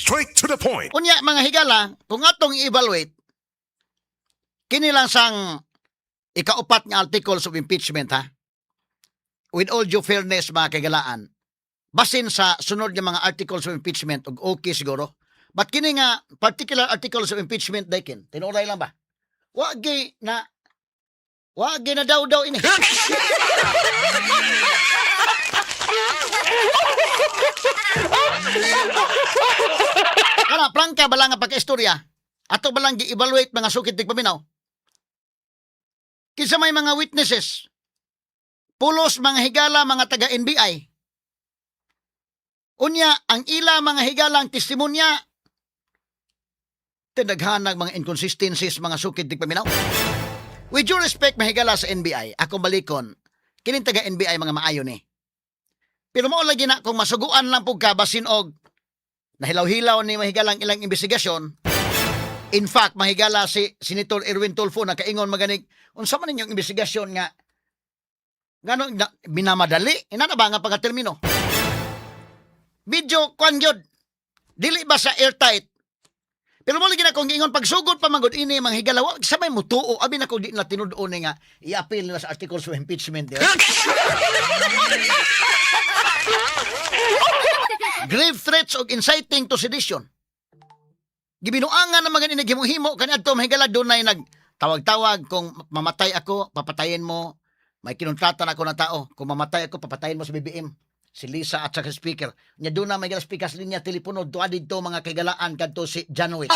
Straight to the point. Unya, mga higala, kung atong i-evaluate, kini lang sang ikaupat nga articles of impeachment, ha. With all due fairness, mga kagalaan, basin sa sunod nga mga articles of impeachment og okay siguro. But kini nga particular articles of impeachment daykin, tinuray lang ba? Wa na daw daw ini. Kana prangka ba lang nga pagkaistorya? Ato ba lang gi-evaluate, mga sukit tigpaminaw? Kinsa may mga witnesses? Pulos, mga higala, mga taga NBI. Unya, ang ila, mga higalang testimonya, tinaghanag mga inconsistencies, mga sukid tigpaminaw. With due respect, mahigala, sa NBI, ako balikon, kining taga NBI mga maayo ni. Pero mao lagi na kung masuguan lang pug ka basin og nahilaw-hilaw ni mahigalang ilang investigasyon. In fact, mahigala, si Senator Erwin Tulfo nakaingon maganig, unsa man ninyong investigasyon nga ngano na, minamadali ina na ba nga pagkatermino? Medyo kwan gyud. Dili ba sa airtight? Pero mo lagi na kung giingon pagsugod pa man gud ini, mga higala, wa sa may mutuo abi na kung di na tinud-on ni nga i-appeal nila sa articles of impeachment, di ba? Grave threats og inciting to sedition. Gibinuangan na mga ini, kaniadto, mahigala, dunay nag tawag-tawag, "Kung mamatay ako, papatayin mo. May kinontrata na ako na tao. Kung mamatay ako, papatayin mo si BBM, si Lisa at saka si speaker." Nya doon na may speaker sa linya telepono duha didto, mga kaigalaan, kadto si John Wick.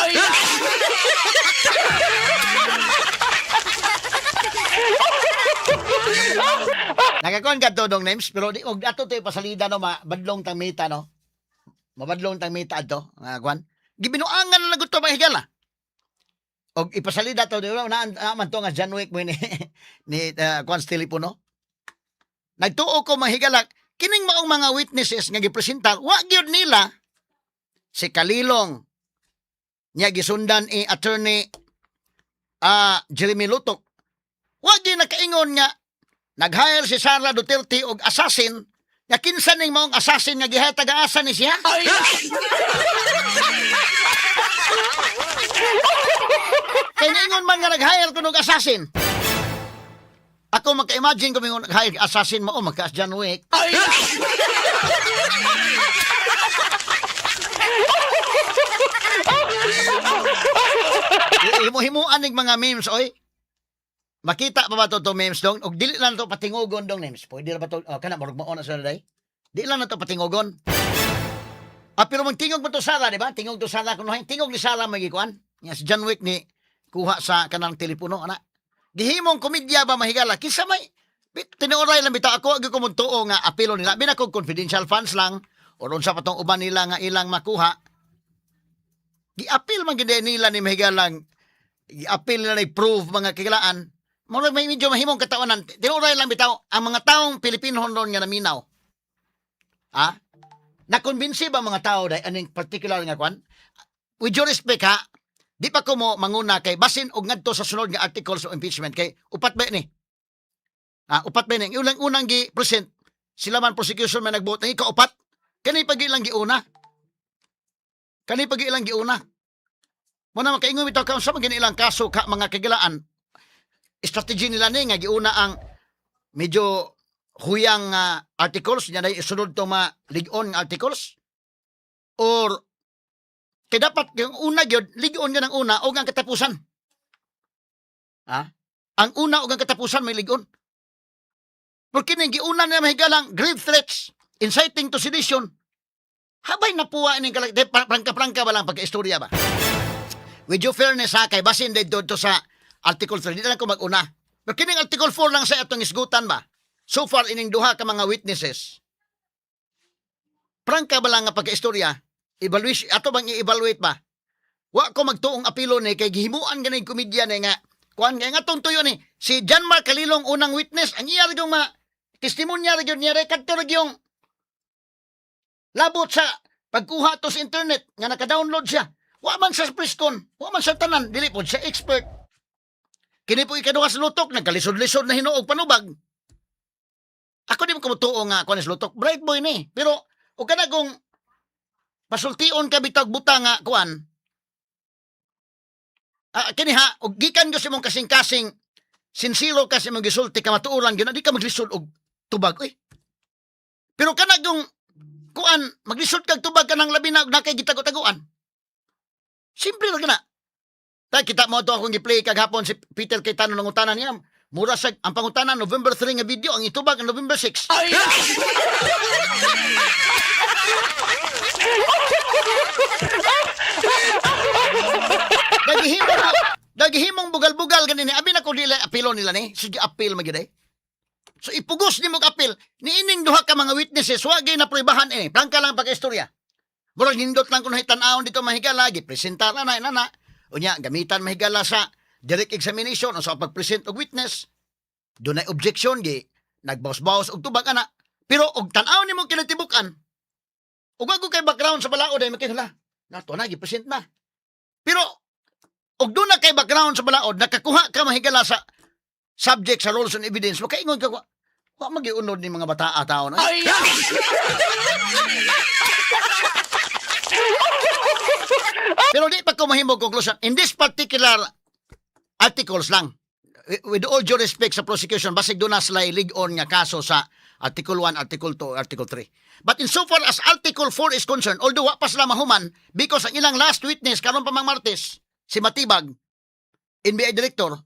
Nakakuan kadto dong names, pero di og ato to pasalida, no, mabadlong tang mita, no. Mabadlong tang mita adto nga kuan. Gibinuangan na gud to, mga higala. Og ipasalida to, di ba na man to nga John Wick mo ni kuan sa telepono. Nagtuo ko, mga higala, kining maong mga witnesses nga gipresentar, wa gyud nila si Kalilong niya gisundan i attorney Jeremy Lotoc. Wa gyud nakaingon nga nag-hire si Sara Duterte og assassin, nga kinsa ning maong assassin nga gihire, taga-asa ni siya. Kay niingon man nga nag-hire kuno og assassin. Ako maka-imagine ko mingon nag-hire assassin mao magka John Wick. Himo-himuan ning mga memes, oy. Makita pa ba to memes dong? Og dili lang to patingugon dong names. Pwede ra ba to? Oh, kana murag mao na sa day. Di lang na to patingugon. Ah, pero magtingog mo to Sara, di ba? Tingog to Sara kuno, tingog ni Sara magikuan. Nga si John Wick ni kuha sa kanang telepono ana. Gihimong komedya ba, mahigala? Kinsa may tinuoray lang bitaw ako agi ko mutuo nga apelo nila. Bina kog confidential funds lang or unsa pa tong uban nila nga ilang makuha. Gi-appeal man gid nila ni mahigalang gi-appeal nila ni prove, mga kigalaan. Murag may medyo mahimong katawanan. Tinuoray lang bitaw ang mga taong Pilipino ron nga naminaw. Ah? Nakonbinsi ba mga tao dai aning particular nga kwan? With due respect ha, di pa ko mo manguna kay basin og ngadto sa sunod nga articles of impeachment kay upat ba ni? Ah, upat ba ni? Unang unang gi present sila man prosecution may nagbuot ang ikaupat. Kani pag ilang giuna. Kani pag ilang giuna. Mo na makaingon bitaw ka sa mga ilang kaso ka, mga kagilaan. Strategy nila ni nga giuna ang medyo huyang articles niya dahil isunod to ma lig-on nga articles or kay dapat yung una gyud lig-on nga ng una o ang katapusan. Ha? Ang una o ang katapusan may lig-on. Porque ning giuna na mahigalang grave threats, inciting to sedition. Habay napuwa ining kalag prangka-prangka ba lang pagka-istorya ba? With due fairness ha, kay basin dito to sa Article 3, di na lang ko mag-una. Pero kining Article 4 lang sa atong isgutan ba? So far, ining duha ka mga witnesses. Prangka ba lang nga pagka-istorya? Evaluation, ato bang i-evaluate ba? Wa ko magtuong apilo ni kay gihimuan gani komedya ni nga kuan kay nga tong tuyo ni si John Mark Kalilong unang witness ang iya ra yung mga testimonya ra gyud niya ra kadto ra yung labot sa pagkuha to sa internet nga naka-download siya. Wa man sa press con, wa man sa tanan, dili pod siya expert. Kini po ikaduha sa Lotoc, nagkalisod-lisod na hinuog panubag. Ako di mo kumutuo nga kuan sa Lotoc, bright boy ni. Pero o kana kung Pasultion ka bitag buta nga kuan. Ah, kini ha, og gikan gyud sa imong kasing-kasing, sinsero ka sa imong gisulti, kamatuoran gyud, di ka maglisod og tubag oy. Pero kana yung kuan, maglisod kag tubag kanang labi na og nakay gitago-taguan. Simple ra kana. Ta kita mo to akong gi-play kagahapon, si Peter Cayetano nangutana niya. Mura sa ang pangutana November 3 nga video, ang itubag ang November 6. Nagihimong bugal-bugal ganin ni abi na ko dili apilo nila ni. Sige, appeal magyud eh. So ipugos nimo og appeal niining duha ka mga witnesses, wa gyud na pruebahan ini. Plangka lang pagka-istorya. Murag nindot lang kuno tan-awon dito, mahigala, gipresentar na na na. Unya gamitan mahigala sa direct examination o sa pag-present og witness. Dunay objection, gi nagbawas-bawas og tubag ana. Pero og tan-aw nimo kinatibukan. Ug wa kay background sa balaod ay makihula. Nato na gipresent na. Pero og doon na kay background sa balaod, nakakuha ka mahigala sa subject sa rules and evidence, makaingon ka, wa magiunod ni mga bata tao na. Pero di pa ko mahimog conclusion. In this particular articles lang, with all due respect sa prosecution, basig doon na sila lig-on nga kaso sa Article 1, Article 2, Article 3. But in so far as Article 4 is concerned, although wa pa sila mahuman, because ang ilang last witness, karon pa mang Martes, si Matibag, NBI Director,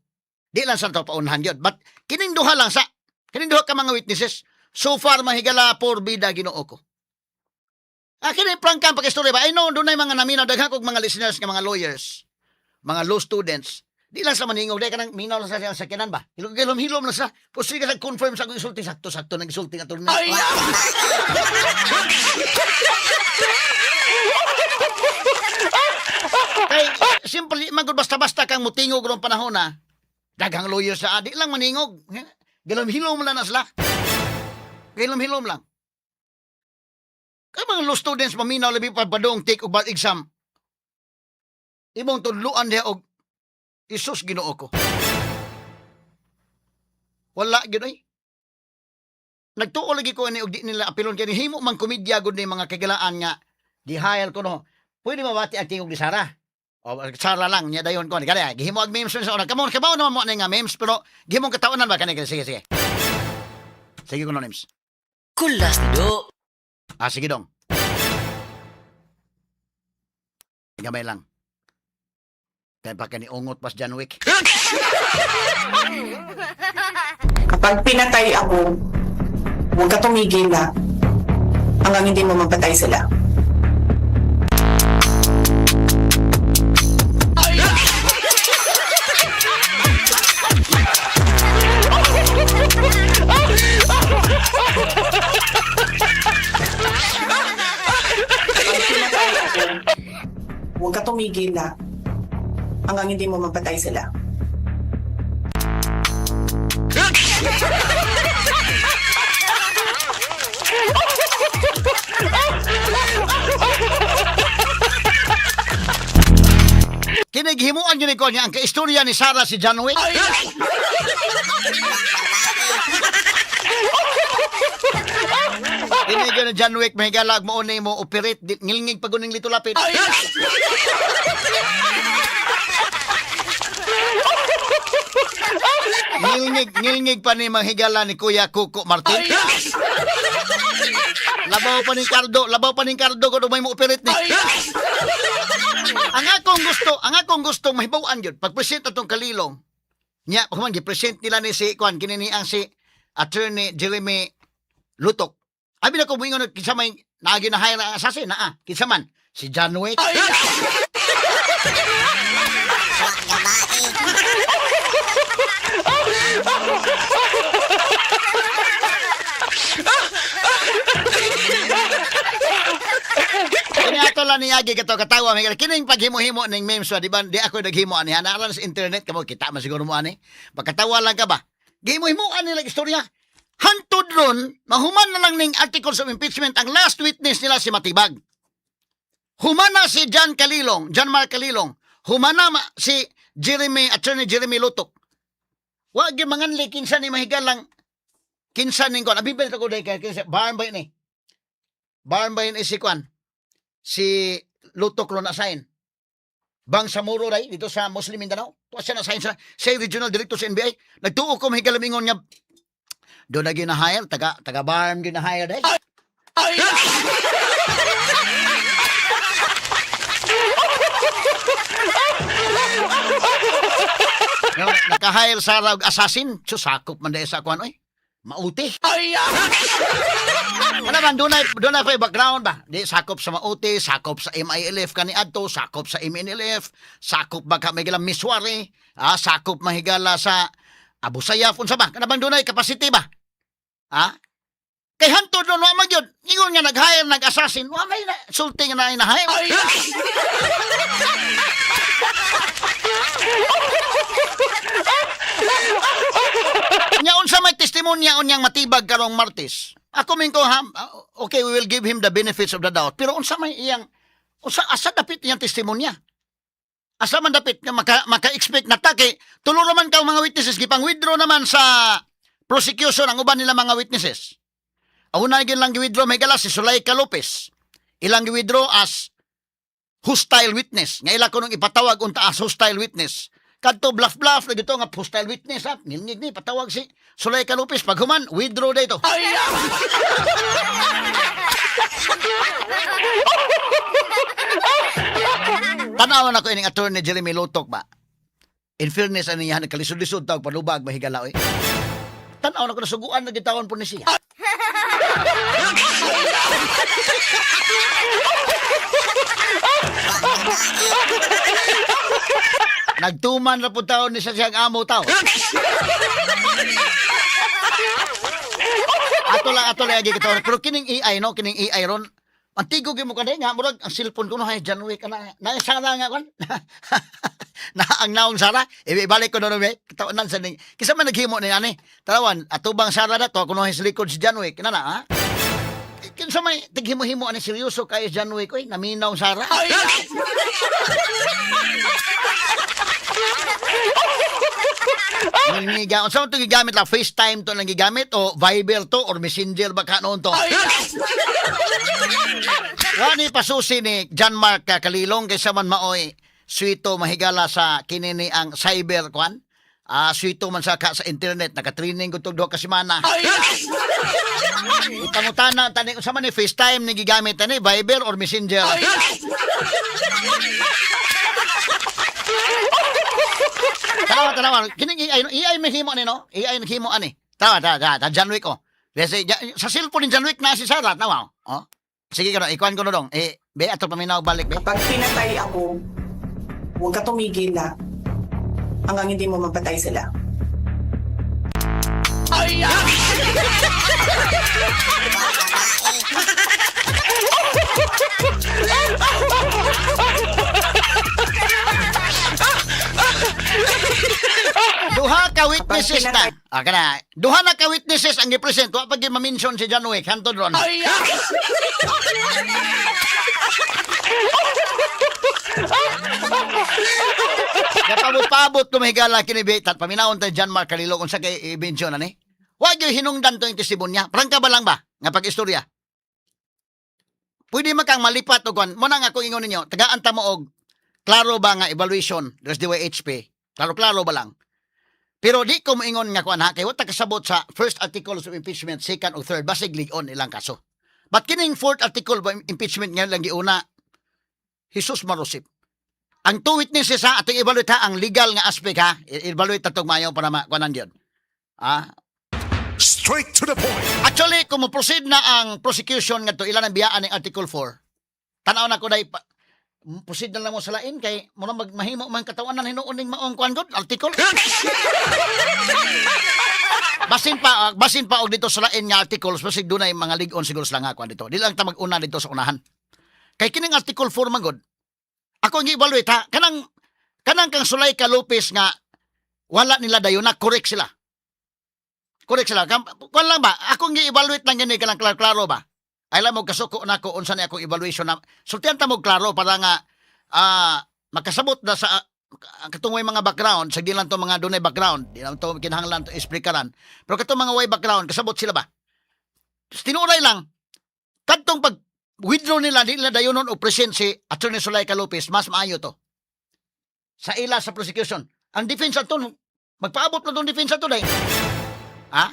di lang sa to paunhan yun. But kining duha lang sa, kining duha ka mga witnesses, so far mahigala por bida Ginoo ko. Ah, kini prangka pag-istorya ba? I know, doon na mga naminaw, daghan kog mga listeners nga mga lawyers, mga law students. Di lang sa maningog, di ka nang minaw lang sa siyang sakyanan ba? Hilom hilom lang sa, kung sige sa confirm sa akong isulti, sakto-sakto nang isulti nga turno. Ay! Kay, simple, di man gud basta-basta kang mutingog rong panahon na, daghang lawyers sa di lang maningog. Gilom-hilom lang na sila. Gilom-hilom lang. Kay mga law students maminaw labi pa padong take og bar exam. Imong tudluan diha og Isus Ginoo ko. Wala gyud oy. Nagtuo lagi ko ani og di nila apilon kay himo man komedya gud ni mga kagilaan nga di-hire ko no. Pwede mabati ang tingog ni Sara. O Sara lang niya dayon ko ni kaya gihimo og memes sa una. Kamo kabaw naman mo ani nga memes pero gihimong katawanan ba kani? Sige, sige. Sige ko no memes. Kulas ni Do. Ah, sige dong. Gamay lang. Kaya pa ni ungot pas John Wick. Kapag pinatay ako, huwag ka tumigil ha. Hanggang hindi mo mapatay sila. Kapag pinatay ako, huwag ka tumigil ha. Hanggang hindi mo mapatay sila. Kinighimuan yun ko niya ang kaistorya ni Sarah si John Wick. Kini ni John Wick mahigalag mo ni mo operate ngilngig pag uning lito lapit. Ngilngig ngilngig pa ni manghigala ni Kuya Kuko Martin. Labaw pa ni Cardo, labaw pa ni Cardo kung may mo operate ni. Ang akong gusto mahibaw-an yun, pag-present atong Kalilong, niya, human, gi-present nila ni si, kuan, kini ni ang si Attorney Jeremy Lutok. Abi na ko muingon kinsa may naagi na hire ang assassin, naa, kinsa man, si John Wick. Kini ato lang ni Agi kato katawa may kining paghimo-himo ning memes ba, di ba? Di ako naghimo ani ana lang sa internet kamo kita man siguro mo ani. Pagkatawa lang ka ba? Gihimo-himuan nila istorya. Hantod ron, mahuman na lang ning articles of impeachment ang last witness nila si Matibag. Humana si John Kalilong, John Mark Kalilong. Humana si Jeremy, Attorney Jeremy Lutok. Wa gyud manganli kinsa ni mahigalang kinsa ning kon. Abi ba ko dai kay kinsa barn ba ni? Barn ba ni si kwan? Si Lutok ron assign. Bangsamoro ray dito sa Muslim Mindanao. Tuwa siya na-assign sa siya regional director sa NBI. Nagtuo ko mahigalamingon nga doon na gina-hire, taga BARMM gina-hire dahil. No, naka-hire sa og assassin. So, sakop man dahil sa kuan oy. Maute. Ano man, doon na pa background ba? Di, sakop sa Maute, sakop sa MILF kani adto, sakop sa MNLF, sakop ba ka may gilang Misuari, sakop mahigala sa Abu Sayyaf, unsa ba? Kana bang dunay capacity ba? Ha? Kay hantod doon, wa man gyud. Ingon nga nag-hire, nag-assassin, wa may na, sulti nga na na-hire. Nya unsa may testimonya unyang matibag karong Martes? Ako min ko ha, okay, we will give him the benefits of the doubt. Pero unsa may iyang unsa asa dapit iyang testimonya? Asa man dapit nga maka-expect na ta kay tulo ra man ka mga witnesses gipang withdraw naman sa prosecution ang uban nila mga witnesses. Ang una gyud lang gi-withdraw may gala si Sulaika Lopez. Ilang gi-withdraw as hostile witness. Nga ila kunong ipatawag unta as hostile witness. Kadto bluff bluff na gito nga hostile witness ha. Ngilngig ni patawag si Sulaika Lopez pag human withdraw dito. Tanaw na ko ining attorney Jeremy Lotok ba. In fairness ani niya nagkalisod-lisod tawag panubag mahigala oy. Tanaw na ko nasuguan na gitawon po ni siya. Nagtuman ra po taon ni siya siyang amo tao. Ato lang agi kita. Pero kining AI no, kining AI ron. Antigo gyud mo kanay nga murag ang cellphone ko no hay John Wick ana. Na Sara nga kon. Na ang naong Sara, ibalik ko no no katawanan sa ning. Kisa man naghimo ni ani. Tarawan atubang Sara dato kuno sa likod si John Wick na na ha. Kinsa may tighimo-himo ani seryoso kay John Wick oy, naminaw Sara. Nangiga, unsa man to gigamit lang FaceTime to lang gigamit o Viber to or Messenger ba ka noon to? Wani pasusi ni John Mark Kalilong kaysa man maoy suito mahigala sa kinini ang cyber kwan. Suito man sa ka sa internet naka-training ko tug 2 ka semana. Ipangutana tani unsa man ni FaceTime ni gigamit ani Viber or Messenger? Tanawa, tanawa. Kining AI, no? AI may himo ani, no? AI naghimo ani. Tanawa, tanawa, tanawa. Ta John Wick, oh. Kasi, sa cellphone ni John Wick na si Sarah, tanawa, oh. Sige ka no, ikuan ko no dong. Eh, be, ato paminaw balik, be. Kapag pinatay ako, huwag ka tumigil ha. Hanggang hindi mo mapatay sila. Duha ka witnesses na. Ah, kana. Duha na ka witnesses ang gi-present. Wa pa gyud ma-mention si John Wick. Hantod ron. Napabot-pabot kumahigala kini be. Tat paminawon tayo John Mark Kalilo kung sa kay i-mention ani. Wa gyud hinungdan to yung testimonya. Prangka ba lang ba nga pag-istorya? Pwede man kang malipat og kwan. Mo na nga akong ingon ninyo, tagaan ta mo og klaro ba nga evaluation des DYHP? Klaro-klaro ba lang? Pero di ko moingon nga kuan ha kay wa ta kasabot sa first article of impeachment, second o third basig lig-on ilang kaso. But kining fourth article of impeachment nga lang giuna Jesus Marosip. Ang two witnesses ha, atong evaluate ha, ang legal nga aspect ha. I-evaluate atong maayo para makuanan yun. Ah, Straight to the point. Actually, kung mo-proceed na ang prosecution ngadto ilan ang biyaan ng Article 4. Tanaw na ko dai proceed na lang mo sa lain kay mura magmahimo man katawan hinuon ning maong kuan gud article. Basin pa og dito sa lain nga articles basig dunay mga lig-on siguro sila nga kuan dito. Di lang ta mag-una dito sa unahan. Kay kining Article 4 man gud. Ako ang gi-evaluate ha kanang kang Sulaika Lopez nga wala nila dayon na correct sila. Correct sila. Kuan lang ba? Akong gi-evaluate lang gani kanang klaro-klaro ba? Ay lang mo kasuko na ko unsa ni akong evaluation na. Sultian ta mo klaro para nga makasabot na sa katong way mga background sa di lang to mga dunay background, di lang to kinahanglan to esplikaran. Pero katong mga way background kasabot sila ba? Tinuray lang kadtong pag withdraw nila, di nila dayonon og present si Attorney Zuleika Lopez, mas maayo to sa ila sa prosecution. Ang defense ato, magpaabot na tong defense ato day. Ha?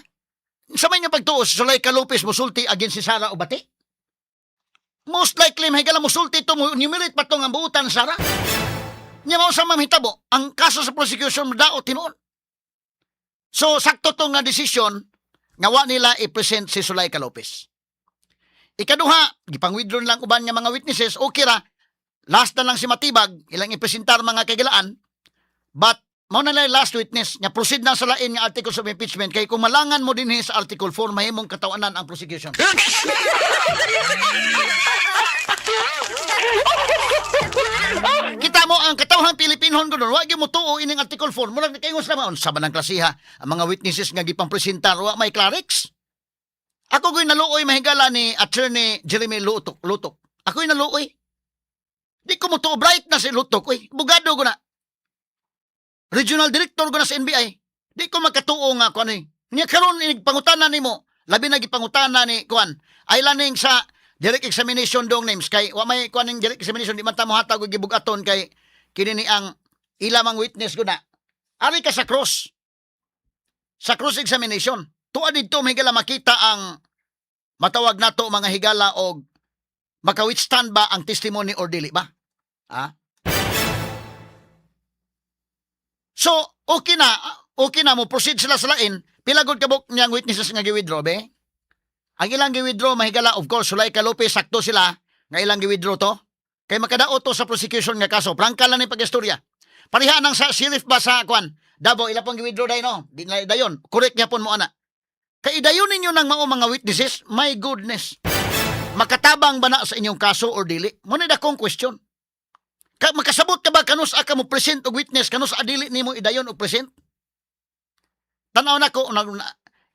Sa may nga pagtuo, si Zuleika Lopez musulti against si Sara o bati? Most likely, mahigala musulti ito, mo enumerate pa itong ang buutan, Sara. Nya mao sa mamhitabo, ang kaso sa prosecution daot tinuon. So, sakto tong nga desisyon, nga wa nila i-present si Zuleika Lopez. Ikaduha, gipang-withdraw lang uban nga mga witnesses, okay ra, last na lang si Matibag, ilang ipresentar, mga kagilaan, but mao na lang last witness, nga proceed na sa lain nga articles of impeachment, kay kung malangan mo din sa Article 4, mahimong katawanan ang prosecution. Kita mo ang katawhang Pilipinhon ko doon, wa gyud mo tuo ining Article 4, murag nakaingon sila, unsa ba ng klasiha ang mga witnesses nga gipang-presentar, wa may clarix. Ako ko'y naluoy, mahigala, ni Attorney Jeremy Lotoc. Lotoc. Ako'y naluoy. Di ko mo tuo, bright na si Lotoc. Uy, abogado ko na. Regional Director ko na sa NBI. Di ko makatuo nga kuan eh. Nya karon inig pangutana nimo, labi na gipangutana ni kuan. Ay laning sa direct examination dong names kay wa may kuan ning direct examination, di man ta mohatag og gibugaton kay kini ni ang ilamang witness ko na. Ari ka sa cross. Sa cross examination. Tuwa didto, mahigala, makita ang matawag nato, mga higala, og maka-withstand ba ang testimony or dili ba? Ha? So, okay na, okay na mo proceed sila sa lain. Pila gud kabuk niyang witnesses nga gi-withdraw be? Ang ilang gi-withdraw, mahigala, of course, Zuleika Lopez, sakto sila nga ilang gi-withdraw to. Kay makadaot to sa prosecution nga kaso. Prangka lang ni pag-istorya. Pareha nang sa sheriff ba sa kwan. Davao, ila pong gi-withdraw day no. Di na dayon. Correct gyapon mo ana. Kay idayon ninyo ng mao mga witnesses, my goodness. Makatabang ba na sa inyong kaso or dili? Mo ni dakong question. Ka makasabot ka ba kanus ka mo present og witness, kanus dili nimo idayon og present? Tanaw na ko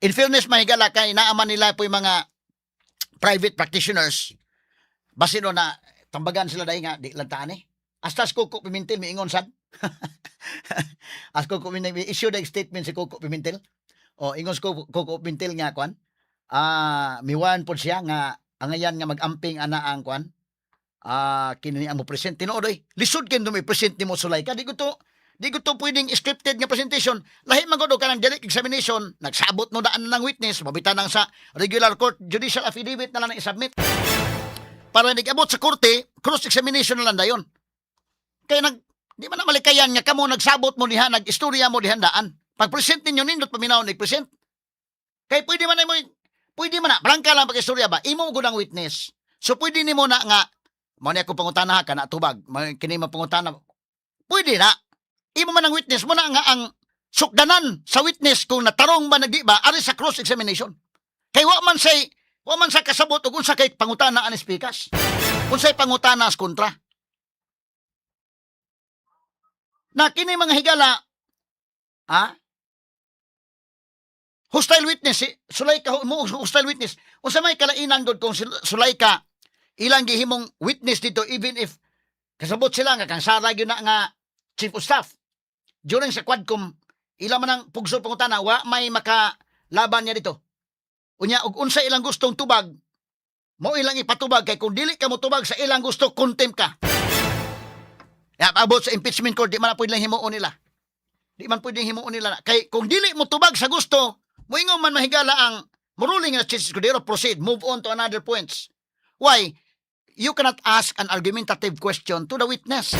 in fairness, mahigala, kay naaman nila po yung mga private practitioners. Basin no na tambagan sila dahil nga di lang taan eh. Hasta si Coco Pimentel miingon sad. As Coco Pimentel mi issue the statement si Coco Pimentel. O ingon si Coco Pimentel nga kwan. Ah, miwan pod siya nga angayan nga mag-amping ana ang kwan. Ah, kini ang mo present tinuod oy. Lisod kay mo present nimo, Zuleika. Di ko to pwedeng scripted nga presentation. Lahi man gud kanang direct examination, nagsabot mo daan ng witness, mabitan nang sa regular court judicial affidavit na lang ang i-submit. Para nag-abot sa korte, cross examination na lang dayon. Kaya di man na malikayan nga kamo nagsabot mo diha, nag-istorya mo diha daan. Pag-present ninyo, nindot paminaw nag-present. Kay pwede man na mo, pwede man na, prangka lang pag-istorya ba, imo gud ang witness. So pwede nimo na nga, mo ni ako pangutana ka na tubag, kini mo pangutana. Pwede na. Imo man ang witness mo na nga ang sukdanan sa witness kung natarong ba nagdi ba ari sa cross examination. Kay wa man sa kasabot og unsa kay pangutana ani speakers. Unsay pangutana sa kontra. Na kini, mga higala, ha? Hostile witness si Zuleika mo, hostile witness. Unsa may kalainan gud kung si Zuleika ilang gihimong witness dito, even if kasabot sila nga kang Sara gyud na nga chief of staff during sa Quadcom, ila man ang pugso pangutana, wa may makalaban niya dito. Unya og unsa ilang gustong tubag mo ilang ipatubag, kay kung dili ka mo tubag sa ilang gusto, contempt ka. Ya, abot sa impeachment court, di man na pwedeng himuon nila. Di man pwedeng himuon nila. Kay kung dili mo tubag sa gusto, moingon man, mahigala, ang ruling nga Chief Escudero, proceed, move on to another points. Why? You cannot ask an argumentative question to the witness.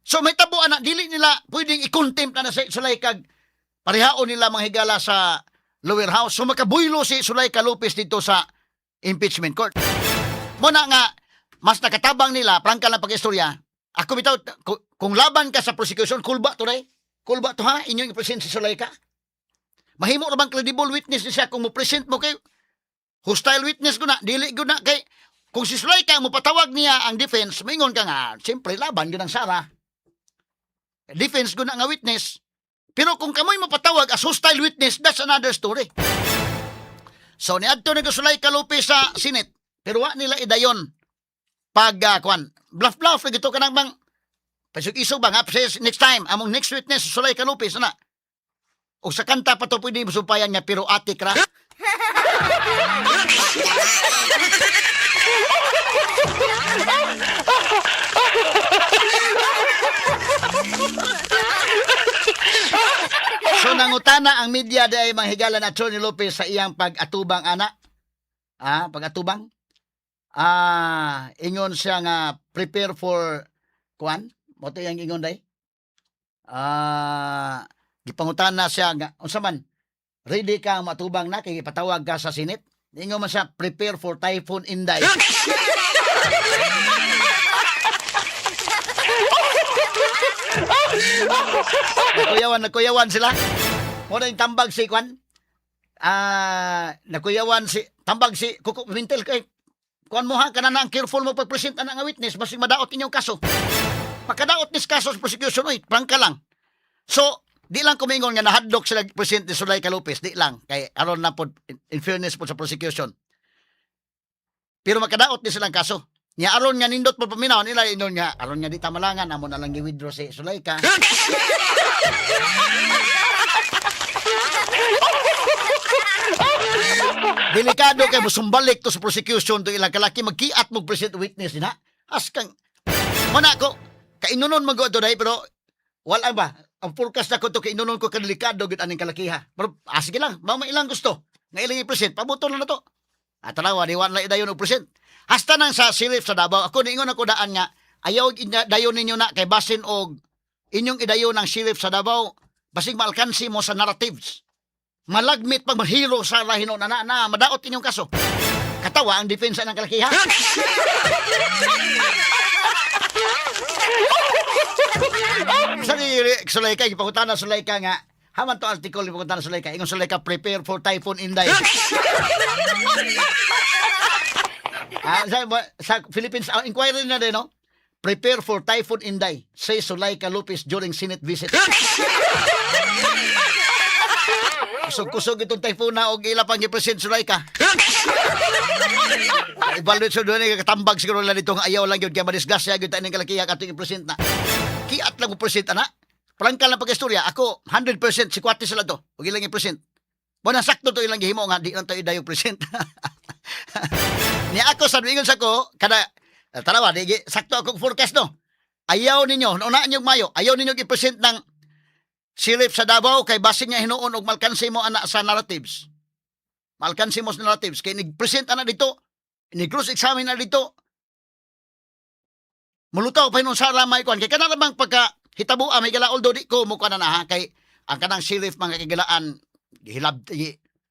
So may tabo ana, dili nila pwedeng i-contempt na na si Zuleika. Parehaon nila, mga higala, sa lower house. So makabuylo si Zuleika Lopez dito sa impeachment court. Muna nga mas nakatabang nila, prangka lang pag-istorya. Ako bitaw, kung laban ka sa prosecution, kulba to day. Kulba to ha, inyong i-present si Zuleika. Mahimo ra bang credible witness ni siya kung mo present mo kay hostile witness ko na, dili ko na kay kung si Zuleika mo patawag niya ang defense, maingon ka nga, siyempre laban gyud ang Sara. Defense ko na nga witness. Pero kung kamoy mapatawag as hostile witness, that's another story. So niadto ni Zuleika Lopez sa Senate, pero wa nila idayon pag kwan, bluff bluff lagi to kanang bang pasug-isog ba nga says, next time among next witness Zuleika Lopez na. O sa kanta pa to pwede sumpayan nga pero atik ra. So nangutana ang media day, mga higala, na Attorney Lopez sa iyang pag-atubang ana. Pag-atubang. Ingon siya nga prepare for kuan, mo to iyang ingon day. Gipangutana siya nga unsa man, ready ka matubang na kay ipatawag ka sa Senate? Ingon man siya, "Prepare for Typhoon Inday." Nagkuyawan, nagkuyawan sila. Mo na yung tambag si Kwan. Nakuyawan si tambag si Kuko Pimentel kay kuan mo ha, kana na ang careful mo pag-present ana nga witness, basig madaot inyong kaso. Pagkadaot nis kaso sa prosecution, oy, prangka lang. So, di lang kumingon nga nahadlok sila present ni Zuleika Lopez, di lang kay aron na pod in fairness pod sa prosecution. Pero makadaot ni silang kaso. Nya aron nga nindot po paminaw nila, inon nga aron nga di tamalangan, amo na lang gi-withdraw si Zuleika. Delikado kay musumbalik to sa prosecution to ilang kalaki, magkiat mo present witness din ha. Askang mana ko kainunon man ko ato dai, pero wala ba ang forecast na ko to, kainunon ko kadelikado gud aning kalakiha. Pero sige lang, mao man ilang gusto nga ilang i-present, pabuto na to. At tanawa, di wala idayon og present. Hasta nang sa sheriff sa Davao, ako niingon ako daan nga ayaw dayon ninyo na kay basin og inyong idayon ang sheriff sa Davao, basig maalkansi mo sa narratives. Malagmit pag mahiro sa rahino na na, na madaot inyong kaso. Katawa ang depensa ng kalakiha. Sa ni Zuleika, ipakutana Zuleika nga, haman to article ipakutana Zuleika, ingon Zuleika, "Prepare for Typhoon Inday." Sa Philippines inquiry na din, no? "Prepare for Typhoon Inday," say Zuleika Lopez during Senate visit. Kusog-kusog itong typhoon na og ila pang gi-present Zuleika. Evaluate sa doon katambag siguro lang dito nga ayaw lang yun kaya madisgrasya gyud ta ning kalakiha katong i-present na. Kiat lang ko present ana. Prangka lang pagkistorya, ako 100% sikwate sila to. Ug ilang i-present. Mo na sakto to ilang gihimo nga di lang to idayo present. Niya ako sa ingon sa ko kada tanawa di sakto akong forecast, no. Ayaw ninyo, unaan niyo mayo, ayaw ninyo i-present ng sheriff sa Davao kay basin niya hinuon og malkansi mo ana sa narratives. Malkansi mo sa narratives kay nig-present ana dito, ni cross examine na dito. Mulutaw pa hinuon sa lamay kuan kay kana bang pagka hitabo may gala, although di ko mo kuan na ha, kay ang kanang sheriff, mga kagilaan, gihilab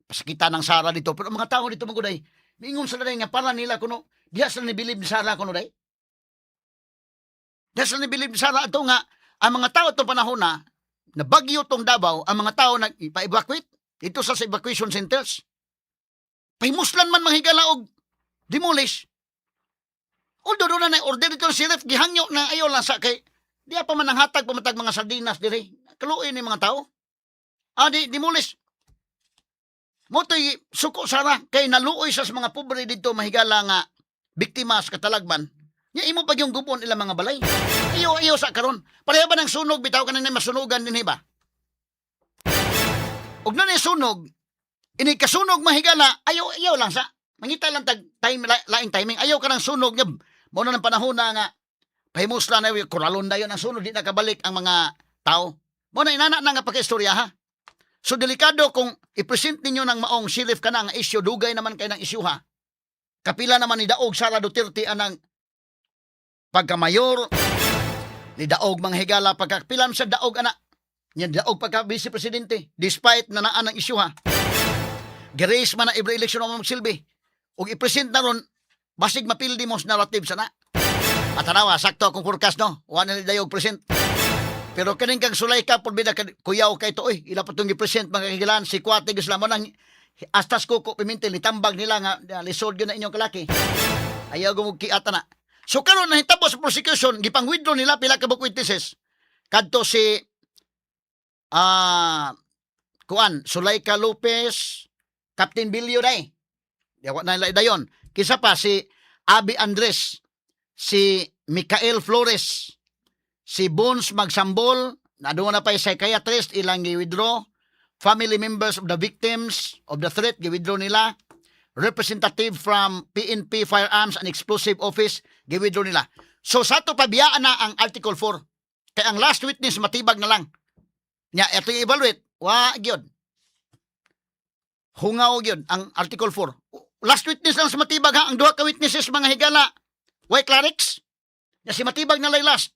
pasakitan ng Sara dito, pero ang mga tao dito mga miingon sila nga para nila kuno diha sila ni bilib ni Sara kuno day. Diha sila ni bilib ni Sara ato nga ang mga tao itong panahon na nabagyo tong Davao, ang mga tao nag ipa-evacuate dito sa evacuation centers. Pahimuslan man, mga higala, og demolish. Although doon na order dito ng sheriff, gihangyo na ayaw lang sa kay di pa man ang hatag pamatag mga sardinas dire. Kaluoy ni mga tao. Di demolish. Motoy suko sara kay naluoy sa mga pobre dito, mahigala, nga biktima sa katalagman. Nya imo pag yung gubon ilang mga balay. Iyo iyo sa karon. Pareha ba ng sunog bitaw kanin masunugan din ba? Ug na ni sunog, ini kasunog, mahigala, ayaw ayaw lang sa mangita lang tag time laing timing, ayaw ka ng sunog nga mao na ng panahon na nga pahimusla na kuralon dayon ang sunog, di na kabalik ang mga tao. Mao na inana na nga pagkaistorya ha. So delikado kung i-present ninyo ng maong sheriff kana nga issue, dugay naman kay ng issue ha. Kapila naman ni daog Sara Duterte anang pagka-mayor, ni daog, mga higala, pagkapilam sa daog ana. Nya daog pagka vice presidente despite na naa ng issue ha. Grace man na every election mo magsilbi. Ug i-present na ron, basig mapildi mo sa narrative sana. At tanawa, sakto akong forecast, no? Wa na dayog present. Pero kaning kang Zuleika por bida kuyaw kay to oy, ila pa tong gi-present, mga kahigalaan, si Kwate gusto mo nang astas ko Pimentel nitambag nila nga lisod gyud na inyong kalaki. Ayaw gumug kiata na. So karon nahitabo sa prosecution, gipang withdraw nila pila ka buok witnesses. Kadto si kuan, Zuleika Lopez, Captain Bilio day. Yawa na nila dayon. Kisa pa si Abi Andres, si Michael Flores, si Bones Magsambol, na doon na pa yung psychiatrist, ilang i-withdraw. Family members of the victims of the threat, gi-withdraw nila. Representative from PNP Firearms and Explosive Office, gi-withdraw nila. So sa ato, pabiyaan na ang Article 4. Kay ang last witness Matibag na lang. Nya ito i-evaluate, wa gyud. Hungaw gyud ang Article 4. Last witness lang sa Matibag ha, ang duha ka witnesses, mga higala, way clarix. Nya si Matibag na lay last.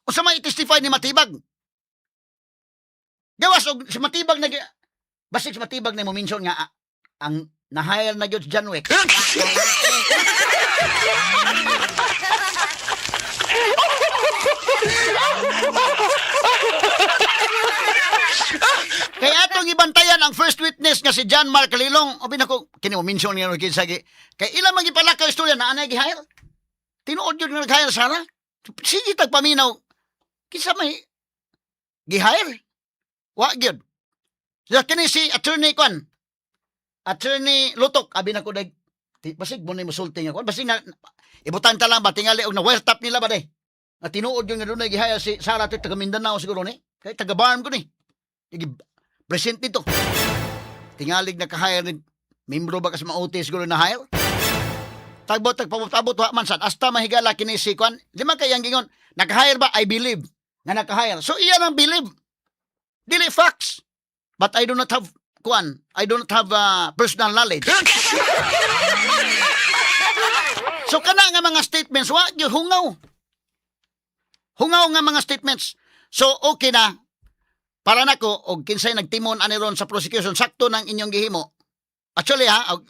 Unsa may i-testify ni Matibag? Gawas og si Matibag na, basig si Matibag na mo mention nga ah, ang na-hire na gyud si John Wick. Kaya atong ibantayan ang first witness nga si John Mark Lilong. O binako, kini mo mention nga kinsa gi. Kay ilang man gipalakaw istorya na anay gi-hire. Tinuod yun nga nag-hire sana. Sige tagpaminaw. Kinsa may gi-hire? Wa gyud. Sa kini si attorney kwan. Attorney Lutok, abi nako dag basig mo na musulti nga kwan. Basig na ibutan ta lang ba tingali og na wiretap nila ba day. Nga tinuod yung nga dunay gi-hire si Sara to, taga Mindanao siguro ni. Kay taga Barm ko ni. Igi present dito. Tingalig na ka-hire ni membro ba kas Maute siguro na hire? Tagbot tagpabutabot wa man sad hasta mahigala kini si kwan. Di man kay ang gingon naka-hire ba? I believe nga naka-hire. So iya lang believe. Dili facts. But I do not have kwan. I do not have personal knowledge. So kana nga mga statements wa gyud, hungaw. Hungaw nga mga statements. So okay na para nako og kinsay nagtimon ani ron sa prosecution, sakto nang inyong gihimo. Actually ha, og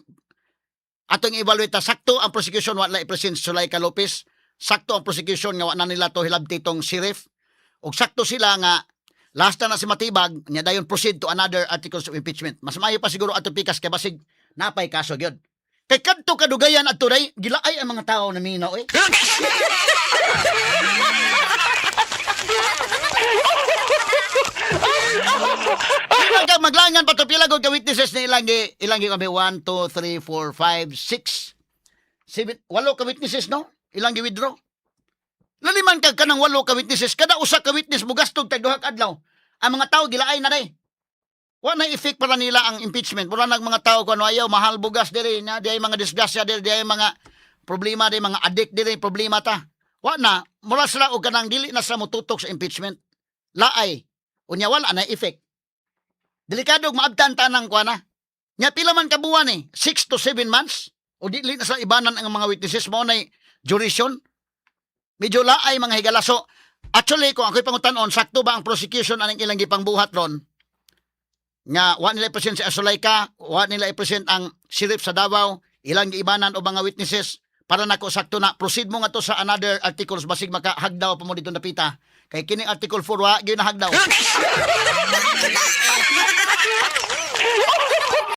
atong evaluate ta, sakto ang prosecution wala i-present si Zuleika Lopez, sakto ang prosecution nga wa na nila to hilabti tong sheriff, og sakto sila nga last na si Matibag nya dayon proceed to another articles of impeachment. Mas maayo pa siguro ato pikas kay basig napay kaso gyud. Kay kadto kadugayan adto day, gilaay ang mga tao na minaw eh. Pila ka maglangan pa to, pila ka witnesses na ilang gi kami 1 2 3 4 5 6 7 8 ka witnesses, no? Ilang gi withdraw. Laliman kag kanang walo ka witnesses, kada usa ka witness mugastog tag 2 ka adlaw. Ang mga tao gilaay na day. Wa na effect para nila ang impeachment. Wala nang mga tao kuno ayaw, mahal bugas diri na, di ay mga disgrasya diri, di ay mga problema di, mga addict diri, problema ta. Wa na mura sila og kanang dili na sila motutok sa impeachment. Laay. Unya wala na effect. Delikado og maabtan ta ng kuana. Nya pila man ka buwan eh, 6 to 7 months. O dili na sa ibanan ang mga witnesses mo na duration. Medyo laay, mga higala. So, actually, kung ako'y pangutan-on, sakto ba ang prosecution aning ilang gipangbuhat ron? Nga, wa nila i-present si Zuleika, wa nila i-present ang sheriff sa Davao, ilang giibanan o mga witnesses, para nako sakto na, proceed mo nga to sa another articles, basig makahagdaw pa mo dito napita. Kay kini Article 4, wa gyud nahagdaw.